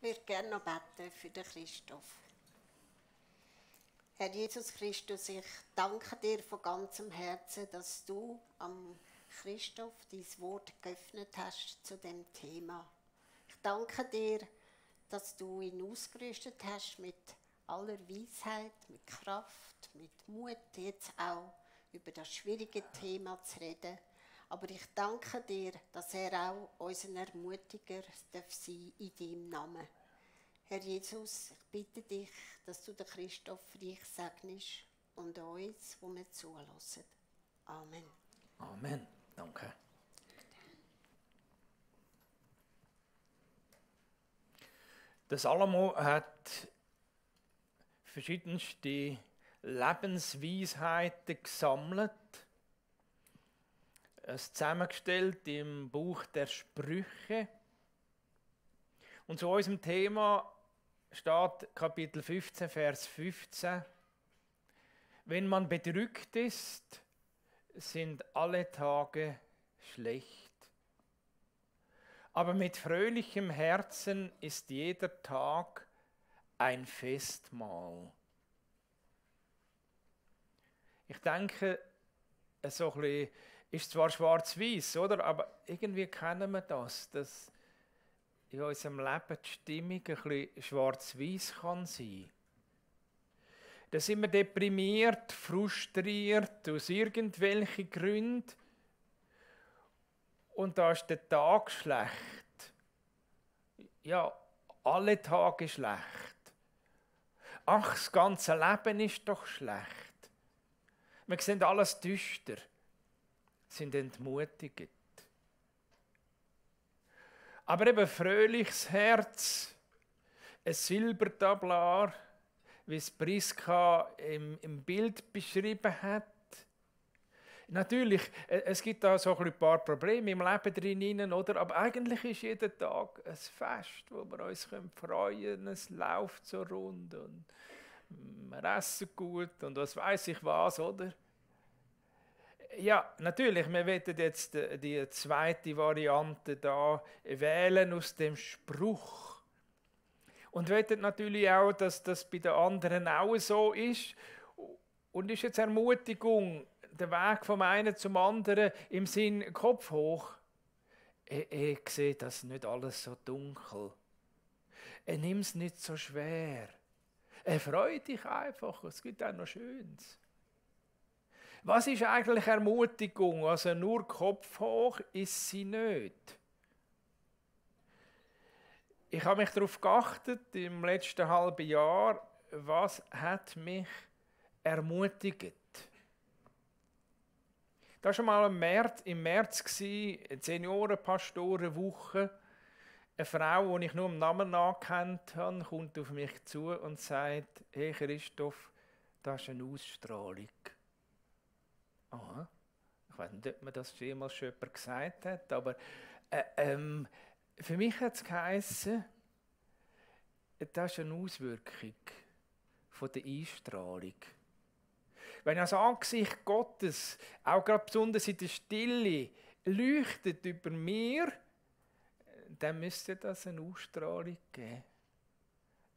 würde gerne noch beten für den Christoph. Herr Jesus Christus, ich danke dir von ganzem Herzen, dass du am Christoph dein Wort geöffnet hast zu dem Thema. Ich danke dir, dass du ihn ausgerüstet hast mit aller Weisheit, mit Kraft, mit Mut, jetzt auch über das schwierige Thema zu reden. Aber ich danke dir, dass er auch unser Ermutiger darf sein in deinem Namen. Herr Jesus, ich bitte dich, dass du den Christoph reich segnest und uns, die wir zulassen. Amen. Amen. Danke. Der Salomo hat verschiedenste Lebensweisheiten gesammelt, es zusammengestellt im Buch der Sprüche. Und zu unserem Thema steht Kapitel 15, Vers 15. Wenn man bedrückt ist, sind alle Tage schlecht. Aber mit fröhlichem Herzen ist jeder Tag ein Festmahl. Ich denke, so ein bisschen ist zwar schwarz-weiß, oder? Aber irgendwie kennen wir das, dass in unserem Leben die Stimmung ein bisschen schwarz-weiß kann sein. Da sind wir deprimiert, frustriert aus irgendwelchen Gründen. Und da ist der Tag schlecht. Ja, alle Tage schlecht. Ach, das ganze Leben ist doch schlecht. Wir sehen alles düster, sind entmutigt. Aber eben fröhliches Herz, ein Silbertablar, wie es Priska im Bild beschrieben hat. Natürlich, es gibt da so ein paar Probleme im Leben drinnen, oder? Aber eigentlich ist jeder Tag ein Fest, wo wir uns freuen können. Es läuft so rund und wir essen gut und was weiß ich was, oder? Ja, natürlich, wir werden jetzt die zweite Variante da wählen aus dem Spruch. Und wollen natürlich auch, dass das bei den anderen auch so ist. Und ist jetzt Ermutigung, der Weg vom einen zum anderen im Sinn Kopf hoch. Ich sehe das nicht alles so dunkel. Nimm es nicht so schwer. Freu dich einfach, es gibt auch noch Schönes. Was ist eigentlich Ermutigung? Also nur Kopf hoch ist sie nicht. Ich habe mich darauf geachtet im letzten halben Jahr, was hat mich ermutigt. Das war schon mal im März, eine Seniorenpastorenwoche. Eine Frau, die ich nur im Namen nachgekannt habe, kommt auf mich zu und sagt, hey Christoph, das ist eine Ausstrahlung. Aha. Ich weiß nicht, ob mir das jemals schon jemand gesagt hat, aber für mich hat es geheissen, das ist eine Auswirkung von der Einstrahlung. Wenn das Angesicht Gottes, auch gerade besonders in der Stille, leuchtet über mir, dann müsste das eine Ausstrahlung geben.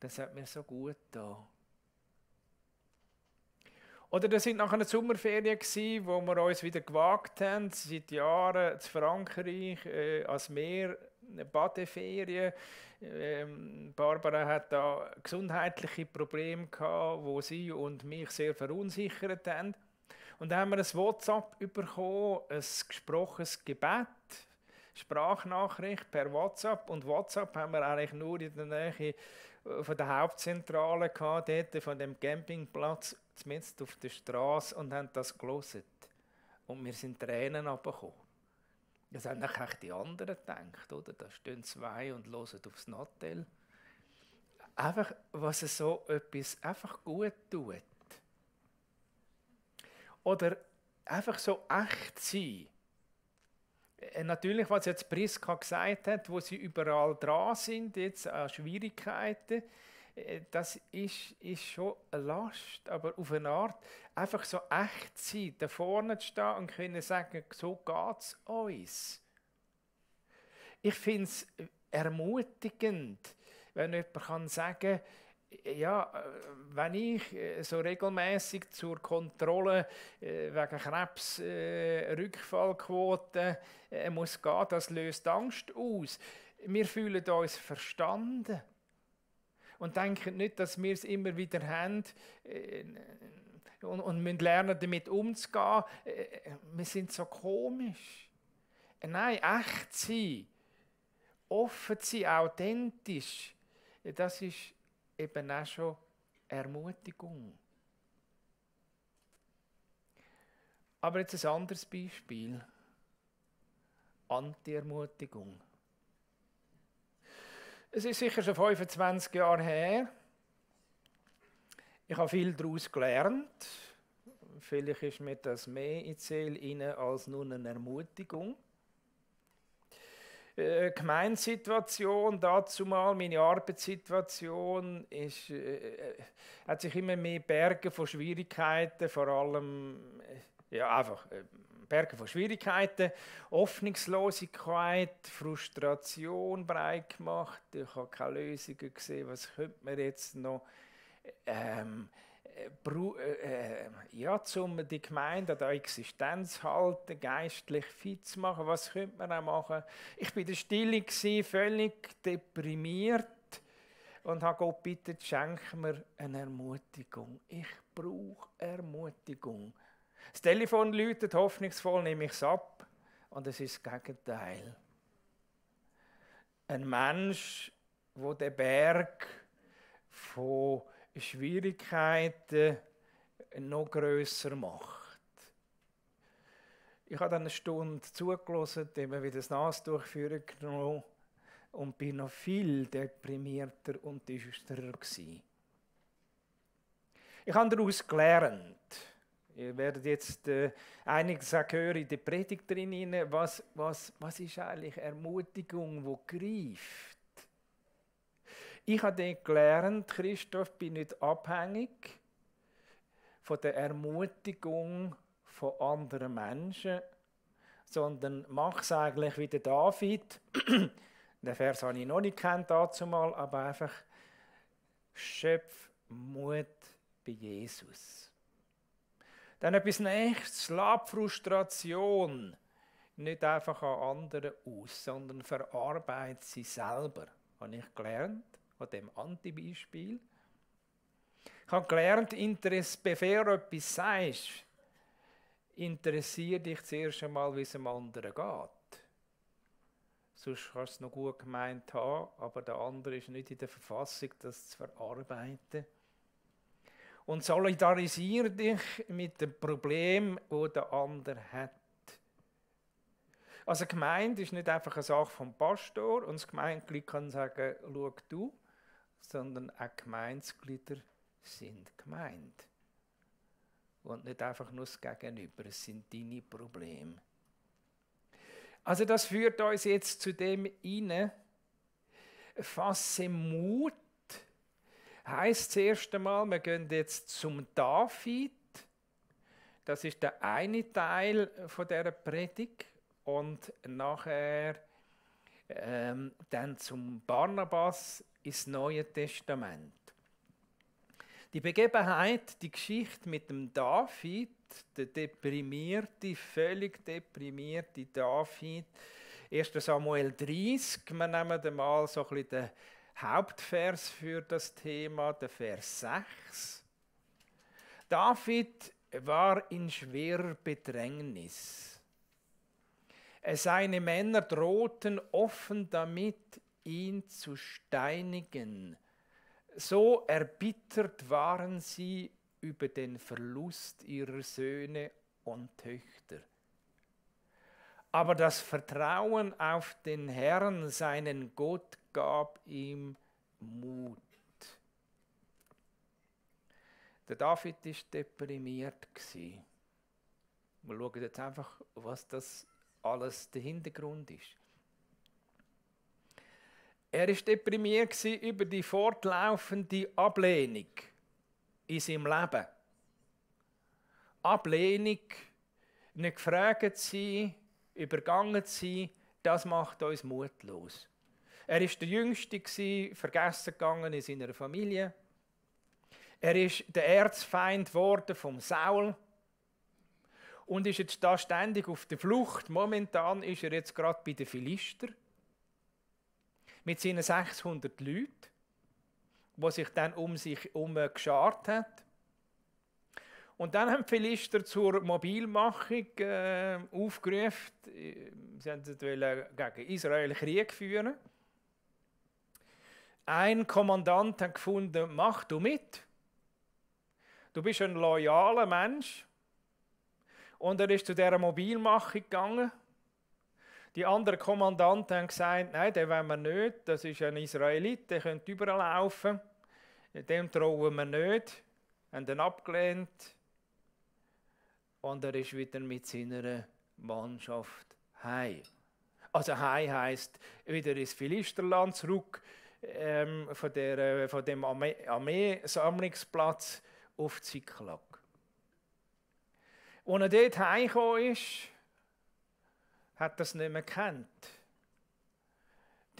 Das hat mir so gut getan. Oder das sind nachher Sommerferien gewesen, wo wir uns wieder gewagt haben, seit Jahren zu Frankreich, als Meer, eine Badeferien. Barbara hat da gesundheitliche Probleme gehabt, wo sie und mich sehr verunsichert haben. Und dann haben wir ein WhatsApp bekommen, ein gesprochenes Gebet, Sprachnachricht per WhatsApp. Und WhatsApp haben wir eigentlich nur in der Nähe von der Hauptzentrale gehabt, dort von dem Campingplatz, zumindest auf der Straße, und haben das gelesen. Und mir sind Tränen runtergekommen. Das haben auch die anderen gedacht, oder? Da stehen zwei und hören aufs Nattel. Einfach, was es so etwas einfach gut tut. Oder einfach so echt sein. Natürlich, was jetzt Priska gesagt hat, wo sie überall dran sind, jetzt an Schwierigkeiten, das ist schon eine Last, aber auf eine Art einfach so echt sein, da vorne zu stehen und können sagen, so geht es uns. Ich finde es ermutigend, wenn jemand kann sagen, ja, wenn ich so regelmäßig zur Kontrolle wegen Krebs, Rückfallquote muss gehen, das löst Angst aus. Wir fühlen uns verstanden und denken nicht, dass wir es immer wieder haben und müssen lernen, damit umzugehen. Wir sind so komisch. Nein, echt sein, offen sein, authentisch, das ist eben auch schon Ermutigung. Aber jetzt ein anderes Beispiel. Anti-Ermutigung. Es ist sicher schon 25 Jahre her. Ich habe viel daraus gelernt. Vielleicht ist mir das mehr in die Seele rein als nur eine Ermutigung. Gemeindesituation, dazumal meine Arbeitssituation, hat sich immer mehr Berge von Schwierigkeiten, vor allem Berge von Schwierigkeiten, Hoffnungslosigkeit, Frustration breit gemacht. Ich habe keine Lösungen gesehen, was könnte man jetzt noch um die Gemeinde an der Existenz halten, geistlich fit zu machen. Was könnte man auch machen? Ich war in der Stille, völlig deprimiert und habe Gott gebeten, schenke mir eine Ermutigung. Ich brauche Ermutigung. Das Telefon läutet, hoffnungsvoll nehme ich es ab und es ist das Gegenteil. Ein Mensch, der den Berg von Schwierigkeiten noch grösser macht. Ich habe dann eine Stunde zugelassen, immer wieder das Nasentuch genommen und bin noch viel deprimierter und düsterer gewesen. Ich habe daraus gelernt. Ihr werdet jetzt einiges auch hören in der Predigt drin, was ist eigentlich Ermutigung, die greift. Ich habe dann gelernt, Christoph, bin nicht abhängig von der Ermutigung von anderen Menschen, sondern mache es eigentlich wie der David. Den Vers habe ich noch nicht gekannt dazumal, aber einfach schöpf Mut bei Jesus. Dann etwas Nächstes, lass Frustration nicht einfach an anderen aus, sondern verarbeite sie selber. Habe ich gelernt, an dem Anti-Beispiel. Ich habe gelernt, bevor du etwas sagst, interessiere dich zuerst einmal, wie es dem anderen geht. Sonst kannst du es noch gut gemeint haben, aber der andere ist nicht in der Verfassung, das zu verarbeiten. Und solidarisiere dich mit dem Problem, das der andere hat. Also Gemeinde ist nicht einfach eine Sache vom Pastor und das Gemeindeglied kann sagen, schau du, sondern auch Gemeindeglieder sind gemeint. Und nicht einfach nur das Gegenüber, es sind deine Probleme. Also das führt uns jetzt zu dem hinein, fasse Mut, heisst das erste Mal, wir gehen jetzt zum David, das ist der eine Teil von dieser Predigt, und nachher dann zum Barnabas ins Neue Testament. Die Begebenheit, die Geschichte mit dem David, der deprimierte, völlig deprimierte David, 1. Samuel 30, wir nehmen mal so ein bisschen den Hauptvers für das Thema, der Vers 6. David war in schwerer Bedrängnis. Seine Männer drohten offen damit, ihn zu steinigen. So erbittert waren sie über den Verlust ihrer Söhne und Töchter. Aber das Vertrauen auf den Herrn, seinen Gott, gab ihm Mut. Der David war deprimiert. Wir schauen jetzt einfach, was das alles der Hintergrund ist. Er war deprimiert über die fortlaufende Ablehnung in seinem Leben. Ablehnung, nicht gefragt zu sein, übergangen zu sein, das macht uns mutlos. Er war der Jüngste, vergessen gegangen in seiner Familie. Er ist der Erzfeind geworden vom Saul und ist jetzt da ständig auf der Flucht. Momentan ist er jetzt gerade bei den Philister mit seinen 600 Leuten, die sich dann um sich herum geschart hat. Und dann haben die Philister zur Mobilmachung aufgerufen. Sie wollten gegen Israel Krieg führen. Ein Kommandant hat gefunden, mach du mit. Du bist ein loyaler Mensch. Und er ist zu dieser Mobilmachung gegangen. Die anderen Kommandanten haben gesagt, nein, den wollen wir nicht. Das ist ein Israelit, der könnte überall laufen. Dem trauen wir nicht. Haben ihn abgelehnt. Und er ist wieder mit seiner Mannschaft heim. Also heim heisst wieder ins Philisterland zurück, von dem Armeesammlungsplatz auf Ziklag. Als er dort heimgekommen ist, hat er es nicht mehr gekannt.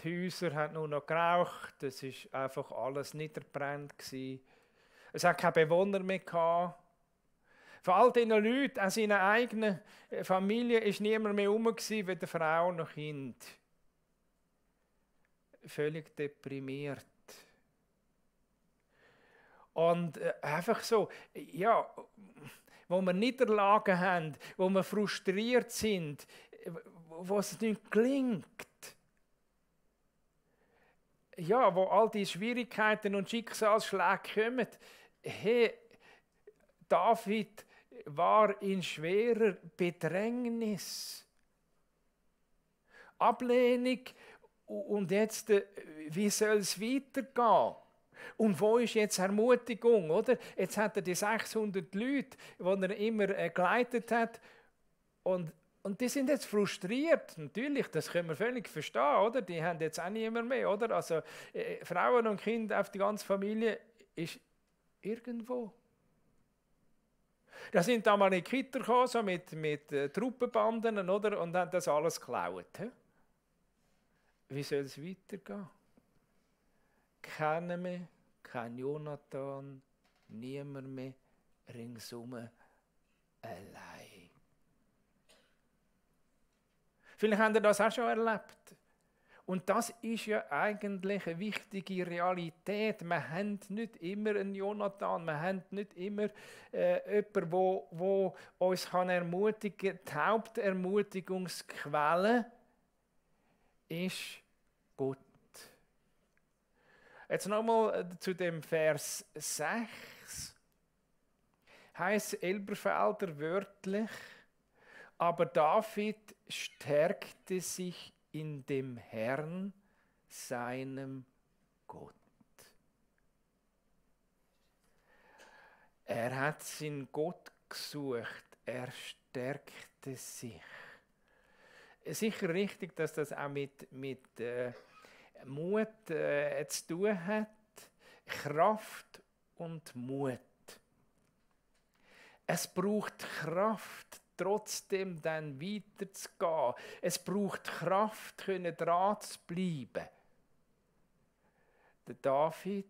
Die Häuser haben nur noch geraucht, es war einfach alles niedergebrannt. Es hat keine Bewohner mehr gehabt. Von all diesen Leuten, auch seiner eigenen Familie, war niemand mehr herum, weder Frau noch Kind. Völlig deprimiert. Und einfach so, ja, wo wir Niederlagen haben, wo wir frustriert sind, wo es nicht gelingt. Ja, wo all die Schwierigkeiten und Schicksalsschläge kommen. Hey, David war in schwerer Bedrängnis. Ablehnung und jetzt, wie soll es weitergehen? Und wo ist jetzt Ermutigung, oder? Jetzt hat er die 600 Leute, die er immer geleitet hat und die sind jetzt frustriert. Natürlich, das können wir völlig verstehen, oder? Die haben jetzt auch niemand mehr, oder? Also Frauen und Kinder auf die ganze Familie ist irgendwo. Da sind Amalekiter gekommen, so mit Truppenbanden, oder? Und haben das alles geklaut. He? Wie soll es weitergehen? Keiner mehr, kein Jonathan, niemand mehr, ringsum allein. Vielleicht habt ihr das auch schon erlebt. Und das ist ja eigentlich eine wichtige Realität. Wir haben nicht immer einen Jonathan, wir haben nicht immer jemanden, der uns ermutigen kann. Die Hauptermutigungsquelle ist Gott. Jetzt nochmal zu dem Vers 6. Heißt Elberfelder wörtlich, aber David stärkte sich in dem Herrn, seinem Gott. Er hat seinen Gott gesucht, er stärkte sich. Sicher richtig, dass das auch mit Mut zu tun hat, Kraft und Mut. Es braucht Kraft, trotzdem dann weiterzugehen. Es braucht Kraft, dran zu bleiben. Der David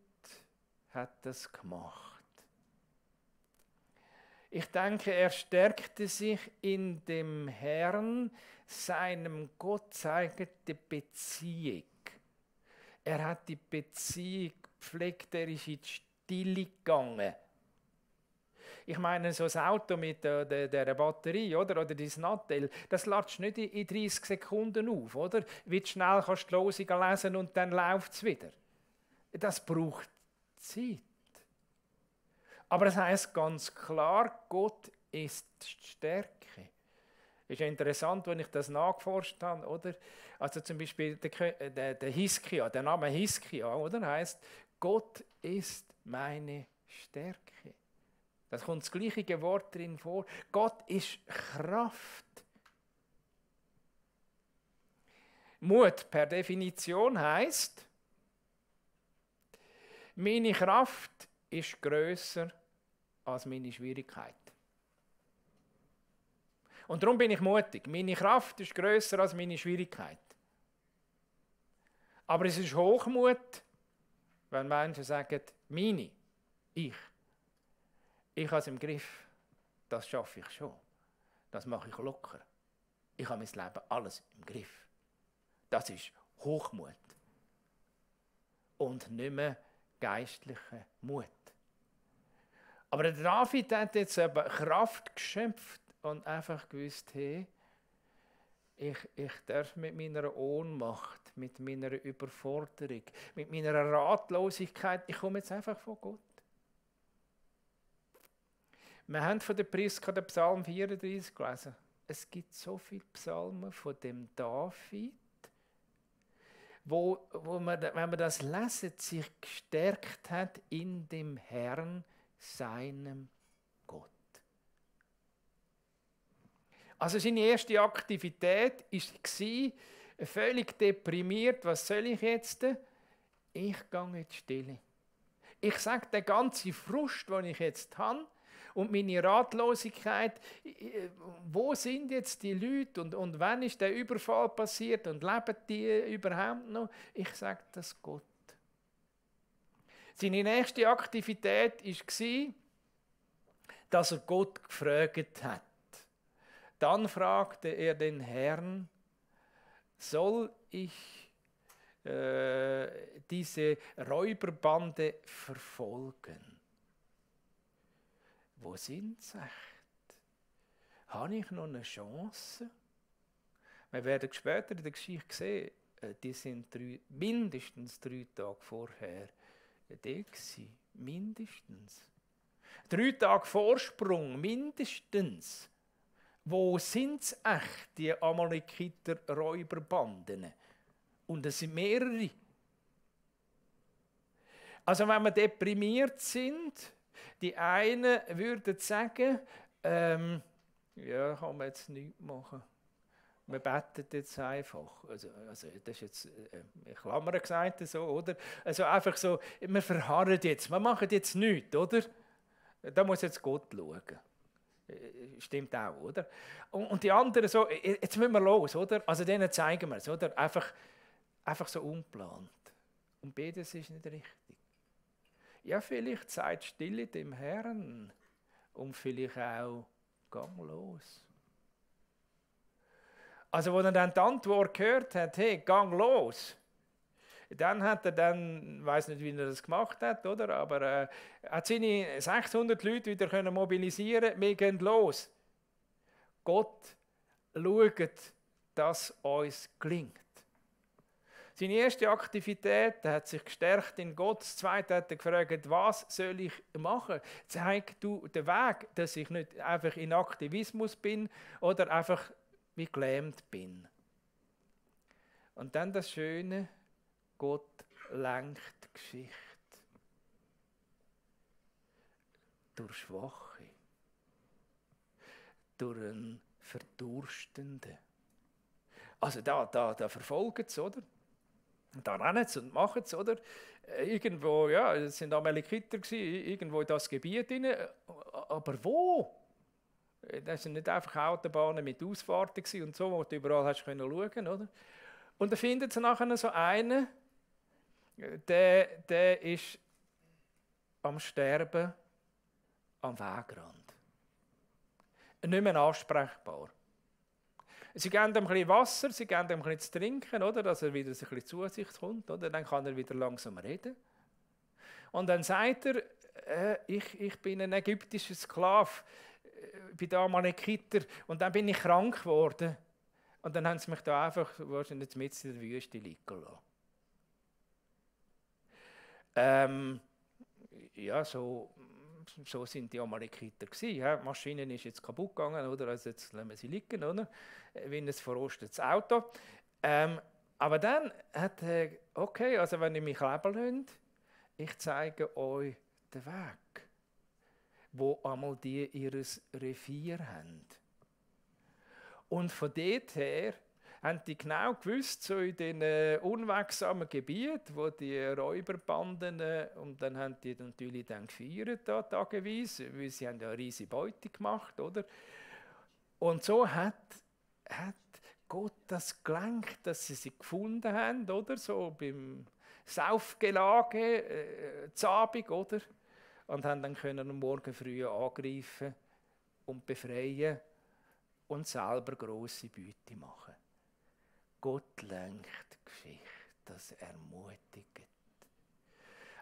hat das gemacht. Ich denke, er stärkte sich in dem Herrn, seinem Gott zeigte Beziehung. Er hat die Beziehung gepflegt, er ist in die Stille gegangen. Ich meine, so ein Auto mit der Batterie oder das Nattel, das lädst du nicht in 30 Sekunden auf, oder? Wie schnell kannst du die Losung lesen und dann läuft es wieder. Das braucht Zeit. Aber es heisst ganz klar, Gott ist die Stärke. Ist ja interessant, wenn ich das nachgeforscht habe, oder? Also zum Beispiel der Hiskia, der Name Hiskia, oder? Heißt, Gott ist meine Stärke. Das kommt das gleiche Wort drin vor. Gott ist Kraft. Mut per Definition heißt, meine Kraft ist grösser als meine Schwierigkeit. Und darum bin ich mutig. Meine Kraft ist grösser als meine Schwierigkeit. Aber es ist Hochmut, wenn Menschen sagen, ich habe es im Griff, das schaffe ich schon, das mache ich locker. Ich habe mein Leben alles im Griff. Das ist Hochmut und nicht mehr geistlicher Mut. Aber der David hat jetzt eben Kraft geschöpft und einfach gewusst, hey, ich darf mit meiner Ohnmacht, mit meiner Überforderung, mit meiner Ratlosigkeit, ich komme jetzt einfach von Gott. Wir haben von der Priska den Psalm 34 gelesen. Es gibt so viele Psalmen von dem David, wo man, wenn man das lesen, sich gestärkt hat in dem Herrn, seinem Gott. Also seine erste Aktivität war völlig deprimiert. Was soll ich jetzt? Ich gehe in die Stille. Ich sage, der ganze Frust, den ich jetzt habe, und meine Ratlosigkeit, wo sind jetzt die Leute und wann ist der Überfall passiert und leben die überhaupt noch? Ich sage das Gott. Seine nächste Aktivität war, dass er Gott gefragt hat. Dann fragte er den Herrn, soll ich diese Räuberbande verfolgen? Wo sind sie echt? Habe ich noch eine Chance? Wir werden später in der Geschichte sehen, die sind mindestens 3 Tage vorher da gewesen. Mindestens. 3 Tage Vorsprung, mindestens. Wo sind es echt, die Amalekiter Räuberbanden? Und es sind mehrere. Also wenn wir deprimiert sind, die einen würden sagen, ja, kann man jetzt nichts machen. Wir beten jetzt einfach. Also das ist jetzt in Klammern gesagt, so, oder? Also einfach so, wir verharren jetzt, wir machen jetzt nichts, oder? Da muss jetzt Gott schauen. Stimmt auch, oder? Und die anderen so, jetzt müssen wir los, oder? Also denen zeigen wir es, oder? Einfach so unplant. Und beides ist nicht richtig. Ja, vielleicht seid stille dem Herrn und vielleicht auch gang los. Also, als er dann die Antwort gehört hat, hey, gang los, dann hat er ich weiß nicht, wie er das gemacht hat, oder? Aber er hat seine 600 Leute wieder können mobilisieren. Wir gehen los. Gott schaut, dass uns gelingt. Seine erste Aktivität, er hat sich gestärkt in Gott. Das zweite hat er gefragt, was soll ich machen? Zeig du den Weg, dass ich nicht einfach in Aktivismus bin oder einfach wie gelähmt bin. Und dann das Schöne, Gott lenkt die Geschichte. Durch Schwache. Durch einen Verdurstenden. Also da verfolgen sie, oder? Da rennen sie und machen es, oder? Irgendwo, ja, es sind Amalekiter gewesen, irgendwo in das Gebiet rein. Aber wo? Das sind nicht einfach Autobahnen mit Ausfahrten gewesen und so, wo du überall hast können schauen, oder? Und da findet sie nachher so einen, der ist am Sterben am Wegrand. Nicht mehr ansprechbar. Sie geben ihm ein bisschen Wasser, sie geben ihm ein bisschen zu trinken, oder, dass er wieder ein bisschen zu sich kommt. Oder? Dann kann er wieder langsam reden. Und dann sagt er, ich bin ein ägyptischer Sklave, bei den Amalekiter, und dann bin ich krank geworden. Und dann haben sie mich da einfach wahrscheinlich mitten in der Wüste liegen lassen. Ja, so sind die Amalekiter gewesen. Ja, die Maschine ist jetzt kaputt gegangen, oder? Also jetzt lassen wir sie liegen, oder? Wie ein verrostetes Auto. Aber dann hat er, okay, also wenn ihr mich leben lasst, ich zeige euch den Weg, wo einmal die ihr Revier haben. Und von dort her haben die genau gewusst, so in den unwegsamen Gebieten, wo die Räuberbanden, und dann haben die natürlich dann gefeiert, da, tageweise, weil sie haben ja eine riesige Beute gemacht, oder? Und so hat Gott das gelenkt, dass sie gefunden haben, oder? So beim Saufgelage, Abend, oder? Und haben dann können am Morgen früh angreifen und befreien und selber grosse Beute machen. Gott lenkt die Geschichte, das ermutigt.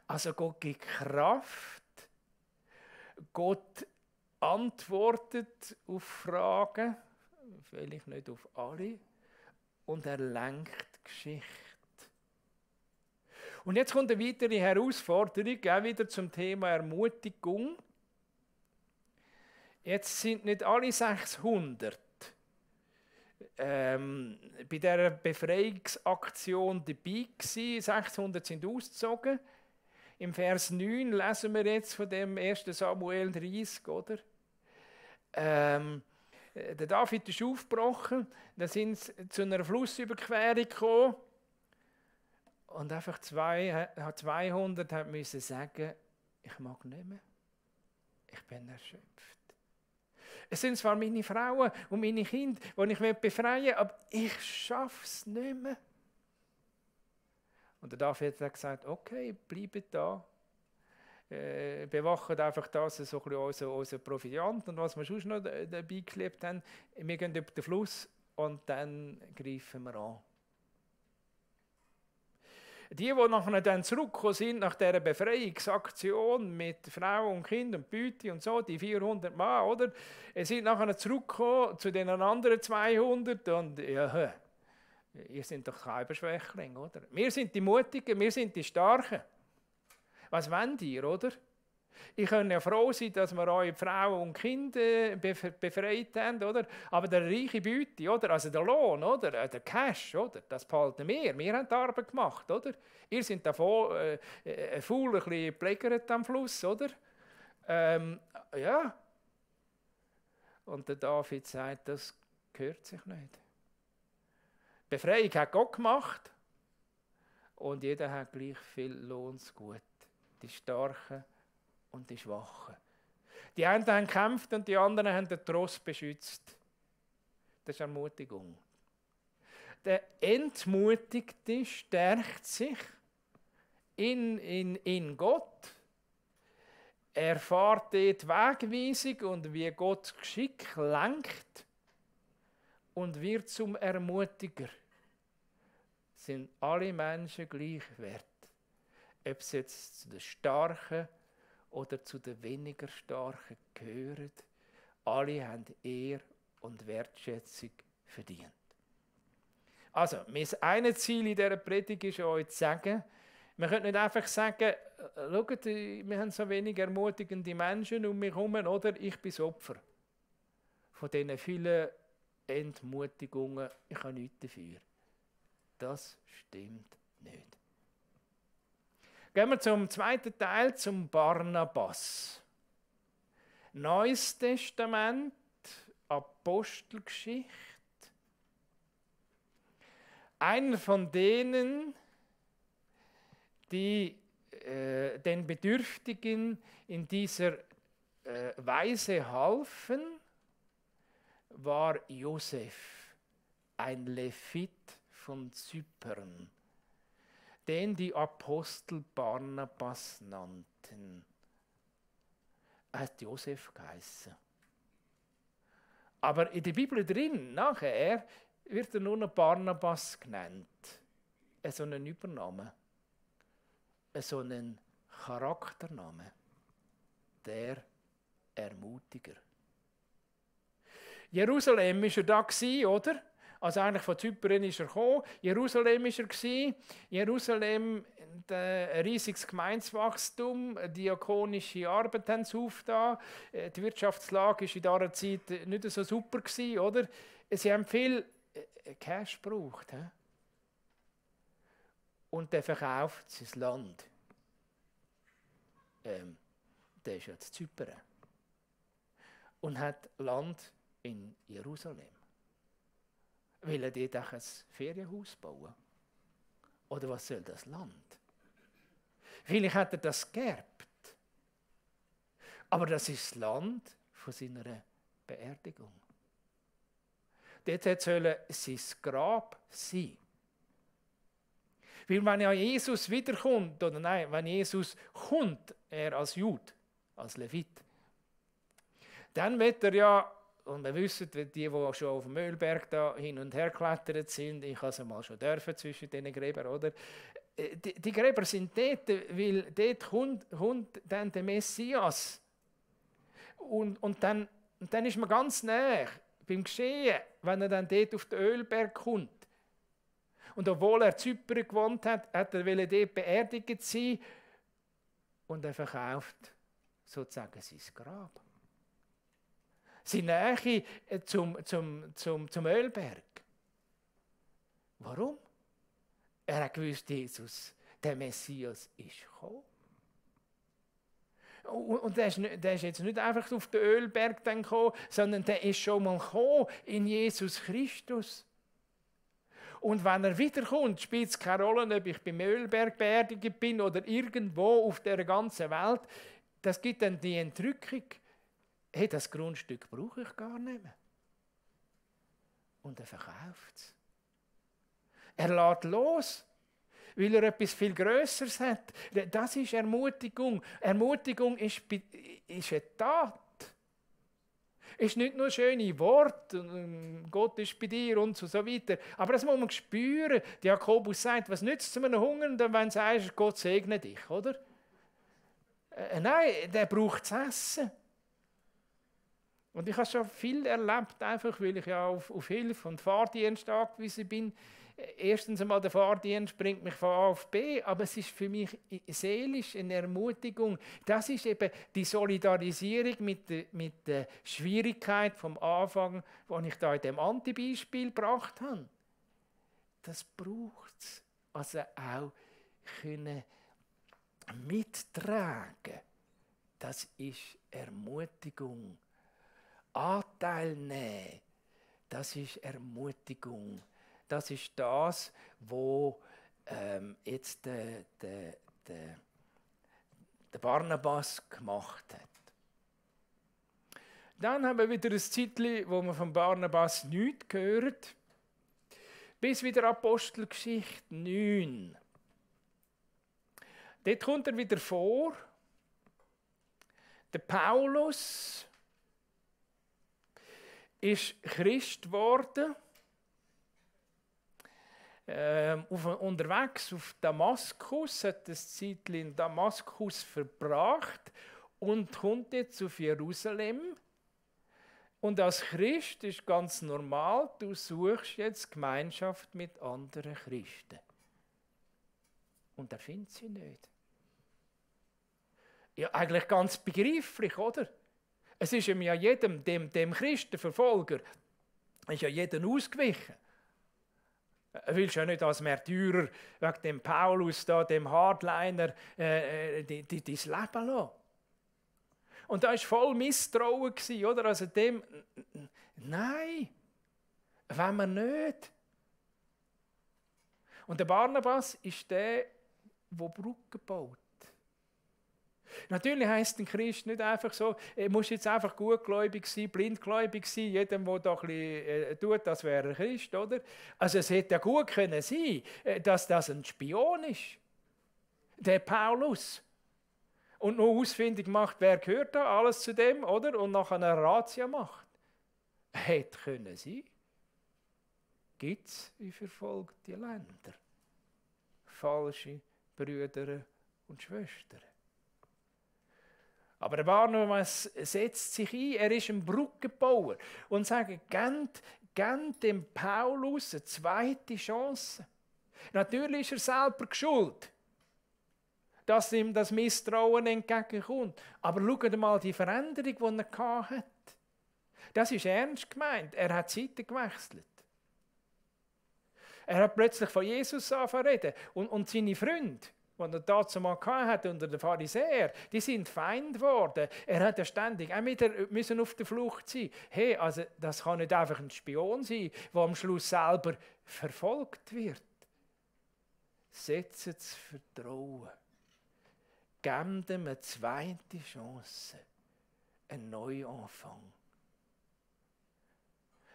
Also Gott gibt Kraft, Gott antwortet auf Fragen, vielleicht nicht auf alle, und er lenkt die Geschichte. Und jetzt kommt eine weitere Herausforderung, auch wieder zum Thema Ermutigung. Jetzt sind nicht alle 600 bei dieser Befreiungsaktion dabei gewesen. 600 sind ausgezogen. Im Vers 9 lesen wir jetzt von dem 1. Samuel 30, oder? Der David ist aufgebrochen, dann sind sie zu einer Flussüberquerung gekommen und einfach 200 müssen sagen, ich mag nicht mehr, ich bin erschöpft. Es sind zwar meine Frauen und meine Kinder, die ich befreien will, aber ich schaffe es nicht mehr. Und der David hat gesagt, okay, bleibt da. Bewachen einfach das, so ein bisschen unser Proviant und was wir sonst noch dabei geklebt haben. Wir gehen über den Fluss und dann greifen wir an. Die nachher dann zurückgekommen sind nach dieser Befreiungsaktion mit Frau und Kind und Beute und so, die 400 Mann, oder? Sind nachher zurückgekommen zu den anderen 200 und ja, ihr seid doch kein Schwächling, oder? Wir sind die Mutigen, wir sind die Starken. Was wollt ihr, oder? Ich kann ja froh sein, dass wir eure Frauen und Kinder befreit haben, oder? Aber der reiche Beute, oder? Also der Lohn, oder? Der Cash, oder? Das behalten wir. Wir haben die Arbeit gemacht, oder? Ihr seid davon faul, ein bisschen gepflegert am Fluss, oder? Ja. Und der David sagt, das gehört sich nicht. Befreiung hat Gott gemacht und jeder hat gleich viel Lohnsgut. Die Starken und die Schwachen. Die einen haben gekämpft und die anderen haben den Tross beschützt. Das ist Ermutigung. Der Entmutigte stärkt sich in Gott. Er erfährt dort Wegweisung und wie Gott Geschick lenkt und wird zum Ermutiger. Sind alle Menschen gleich wert. Ob sie jetzt zu den Starken oder zu den weniger Starken gehören, alle haben Ehre und Wertschätzung verdient. Also, mein eine Ziel in dieser Predigt ist euch zu sagen, wir können nicht einfach sagen, schaut, wir haben so wenig ermutigende Menschen um mich herum, oder ich bin das Opfer von diesen vielen Entmutigungen, ich habe nichts dafür. Das stimmt nicht. Gehen wir zum zweiten Teil, zum Barnabas. Neues Testament, Apostelgeschichte. Einer von denen, die den Bedürftigen in dieser Weise halfen, war Josef, ein Levit von Zypern, den die Apostel Barnabas nannten. Er hat Josef geheißen. Aber in der Bibel drin, nachher, wird er nur noch Barnabas genannt. So ein Übername. So ein Charaktername. Der Ermutiger. Jerusalem war er da, oder? Also eigentlich von Zypern ist er gekommen. Jerusalem war er. Jerusalem, ein riesiges Gemeindewachstum, diakonische Arbeit haben sie aufgetan. Die Wirtschaftslage war in dieser Zeit nicht so super, oder? Sie haben viel Cash gebraucht. Und der verkauft sein Land. Der ist jetzt Zypern. Und hat Land in Jerusalem. Will er dort auch ein Ferienhaus bauen? Oder was soll das Land? Vielleicht hat er das geerbt. Aber das ist das Land von seiner Beerdigung. dort sollte sein Grab sein. Weil wenn ja Jesus wiederkommt, oder nein, wenn Jesus kommt, er als Jude, als Levit, dann wird er ja, und wir wissen, die schon auf dem Mühlberg da hin und her geklettert sind, ich habe es mal schon dürfen zwischen diesen Gräbern, oder? Die Gräber sind dort, weil dort kommt dann der Messias. Und dann ist man ganz nah beim Geschehen, wenn er dann dort auf den Ölberg kommt. Und obwohl er in Zypern gewohnt hat, hat er dort beerdigt sein und er verkauft sozusagen sein Grab. Seine Nähe zum Ölberg. Warum? Er hat gewusst, Jesus, der Messias, ist gekommen. Und der ist jetzt nicht einfach auf den Ölberg dann gekommen, sondern der ist schon mal gekommen in Jesus Christus. Und wenn er wiederkommt, spielt es keine Rolle, ob ich beim Ölberg beerdigt bin oder irgendwo auf der ganzen Welt. Das gibt dann die Entrückung. Hey, das Grundstück brauche ich gar nicht mehr. Und er verkauft es. Er lässt los, weil er etwas viel Grösseres hat. Das ist Ermutigung. Ermutigung ist eine Tat. Es ist nicht nur schöne Worte, Gott ist bei dir und so weiter. Aber das muss man spüren. Jakobus sagt, was nützt es einem Hungernden, wenn du sagst, Gott segne dich, oder? Nein, der braucht zu essen. Und ich habe schon viel erlebt, einfach weil ich ja auf Hilfe und Fahrdienst angewiesen bin. Erstens einmal, der Fahrdienst bringt mich von A auf B, aber es ist für mich seelisch eine Ermutigung. Das ist eben die Solidarisierung mit der Schwierigkeit vom Anfang, die ich da in dem Antibeispiel gebracht habe. Das braucht es. Also auch können mittragen. Das ist Ermutigung. Anteil nehmen, das ist Ermutigung. Das ist das, was jetzt der Barnabas gemacht hat. Dann haben wir wieder ein Zeitchen, wo wir von Barnabas nichts gehört. Bis wieder Apostelgeschichte 9. Dort kommt er wieder vor. Der Paulus ist Christ geworden, unterwegs auf Damaskus, hat das Zeitchen in Damaskus verbracht und kommt jetzt auf Jerusalem. Und als Christ ist ganz normal, du suchst jetzt Gemeinschaft mit anderen Christen. Und er findet sie nicht. Ja, eigentlich ganz begreiflich, oder? Es ist ihm ja jedem, dem Christenverfolger, ist ja jedem ausgewichen. Er will ja nicht als Märtyrer wegen dem Paulus, da, dem Hardliner, dein Leben lassen. Und da war voll Misstrauen, oder? Also dem, nein, wollen wir nicht. Und der Barnabas ist der Brücken baut. Natürlich heisst ein Christ nicht einfach so, er muss jetzt einfach gutgläubig sein, blindgläubig sein, jedem, der da ein bisschen tut, das wäre ein Christ, oder? Also es hätte ja gut können sein, dass das ein Spion ist, der Paulus. Und noch ausfindig macht, wer gehört da alles zu dem, oder? Und nachher eine Razzia macht. Hätte können sein. Gibt es in verfolgten Ländern falsche Brüder und Schwestern. Aber der Barnabas setzt sich ein, er ist ein Brückenbauer und sagt, gebt dem Paulus eine zweite Chance. Natürlich ist er selber schuld, dass ihm das Misstrauen entgegenkommt. Aber schaut mal die Veränderung, die er hatte. Das ist ernst gemeint. Er hat Seiten gewechselt. Er hat plötzlich von Jesus angefangen zu reden. Und seine Freunde, die er dazu mal hatte, unter den Pharisäern, die sind Feind geworden. Er hat ja ständig auch wieder müssen auf der Flucht sein. Hey, also das kann nicht einfach ein Spion sein, der am Schluss selber verfolgt wird. Setzt das Vertrauen. Gebt ihm eine zweite Chance. Ein Neuanfang.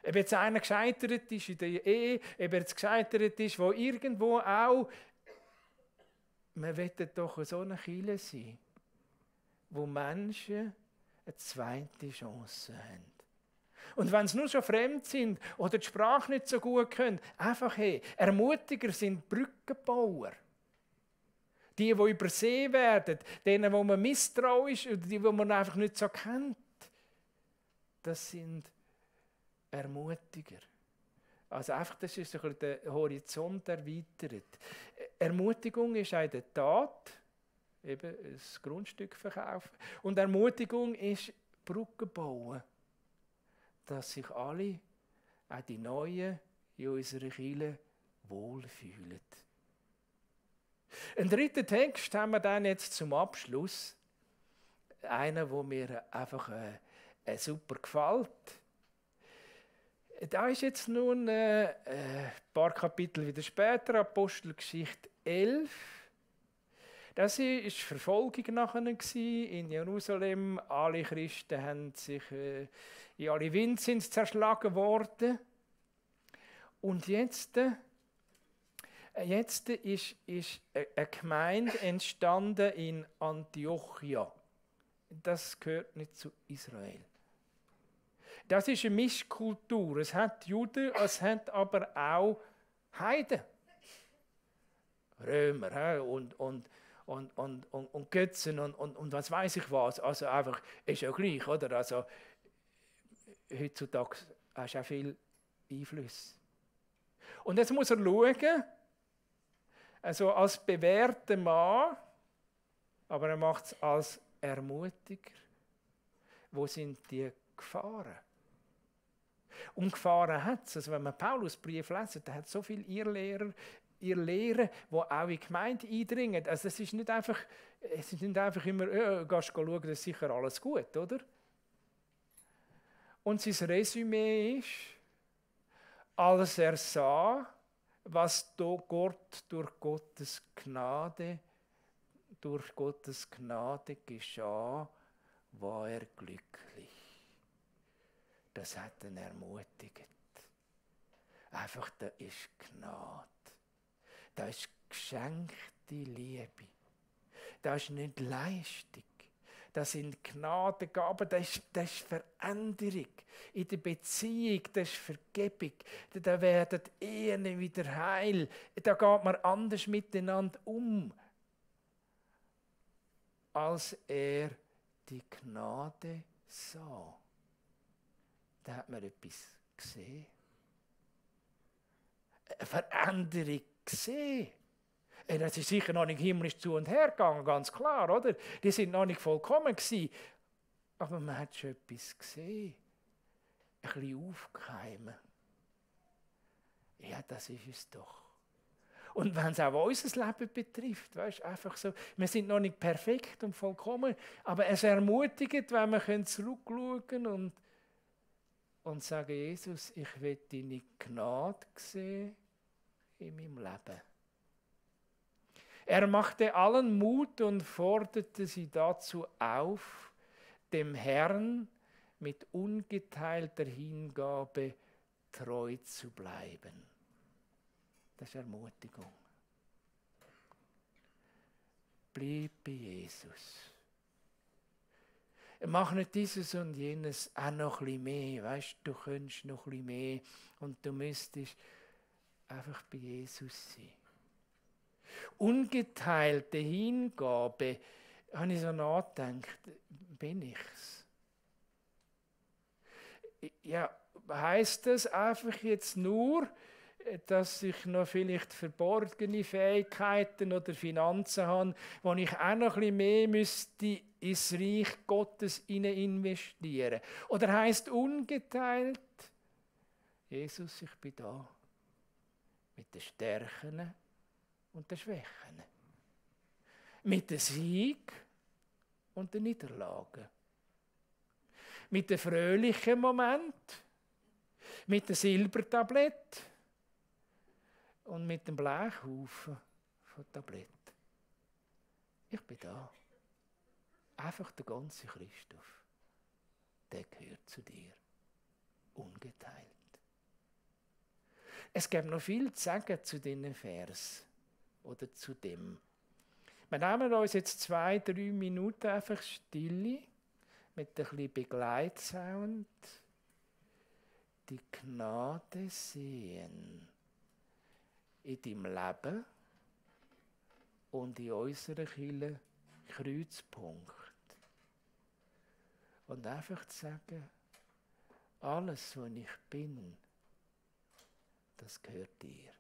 Ob jetzt einer gescheitert ist in der Ehe, ob er jetzt gescheitert ist, wo irgendwo auch, wir wollen doch so eine Kirche sein, wo Menschen eine zweite Chance haben. Und wenn sie nur schon fremd sind oder die Sprache nicht so gut können, einfach Ermutiger sind Brückenbauer. Die übersehen werden, denen, wo man misstrauisch oder die, wo man einfach nicht so kennt, das sind Ermutiger. Also einfach, das ist ein bisschen der Horizont erweitert. Ermutigung ist auch der Tat, eben das Grundstück verkaufen. Und Ermutigung ist Brücken bauen, dass sich alle, auch die Neuen, in unserer Kirche wohlfühlen. Ein dritten Text haben wir dann jetzt zum Abschluss. Einer, der mir einfach super gefällt. Da ist jetzt nun ein paar Kapitel wieder später, Apostelgeschichte 11. Das war Verfolgung nachher in Jerusalem. Alle Christen haben sich in alle Winde sind zerschlagen worden. Und jetzt ist eine Gemeinde entstanden in Antiochia. Das gehört nicht zu Israel. Das ist eine Mischkultur. Es hat Juden, es hat aber auch Heiden. Römer und Götzen und was weiß ich was. Also einfach, ist ja gleich, oder? Also, heutzutage hast du auch viel Einfluss. Und jetzt muss er schauen, also als bewährter Mann, aber er macht es als Ermutiger. Wo sind die Gefahren? Und Gefahren hat es. Also wenn man Paulus' Brief lesen, da hat so viele Irrlehrer, die auch in die Gemeinde eindringen. Also es ist nicht einfach immer, gehst schauen, das ist sicher alles gut, oder? Und sein Resümee ist, als er sah, was Gott durch Gottes Gnade geschah, war er glücklich. Das hat ihn ermutigt. Einfach, da ist Gnade. Da ist geschenkte Liebe. Das ist nicht Leistung. Das sind Gnadengaben, das ist Veränderung in der Beziehung, das ist Vergebung. Da werden Ehen wieder heil. Da geht man anders miteinander um, als er die Gnade sah. Da hat man etwas gesehen. Eine Veränderung gesehen. Das ist sicher noch nicht himmlisch zu und her gegangen, ganz klar, oder? Die sind noch nicht vollkommen gewesen. Aber man hat schon etwas gesehen. Ein bisschen aufgekeimt. Ja, das ist es doch. Und wenn es auch unser Leben betrifft, weißt, einfach so, wir sind noch nicht perfekt und vollkommen, aber es ermutigt, wenn wir zurückschauen und sagen, Jesus, ich will deine Gnade sehen in meinem Leben. Er machte allen Mut und forderte sie dazu auf, dem Herrn mit ungeteilter Hingabe treu zu bleiben. Das ist Ermutigung. Bleib bei Jesus. Mach nicht dieses und jenes auch noch ein bisschen mehr. Weißt, du könntest noch ein bisschen mehr und du müsstest einfach bei Jesus sein. Ungeteilte Hingabe, habe ich so nachgedacht, bin ich's? Ja, heisst das einfach jetzt nur, dass ich noch vielleicht verborgene Fähigkeiten oder Finanzen habe, wo ich auch noch ein bisschen mehr müsste ins Reich Gottes investieren? Oder heisst ungeteilt, Jesus, ich bin da mit den Stärken und den Schwächen. Mit dem Sieg und den Niederlagen. Mit dem fröhlichen Moment, mit dem Silbertablett und mit dem Blechhaufen von Tablett. Ich bin da. Einfach der ganze Christoph, der gehört zu dir. Ungeteilt. Es gibt noch viel zu sagen zu diesen Vers oder zu dem. Wir nehmen uns jetzt 2-3 Minuten einfach Stille mit ein bisschen Begleitsound. Die Gnade sehen in deinem Leben und in unserer Kirche Kreuzpunkt. Und einfach zu sagen, alles, was ich bin, das gehört dir.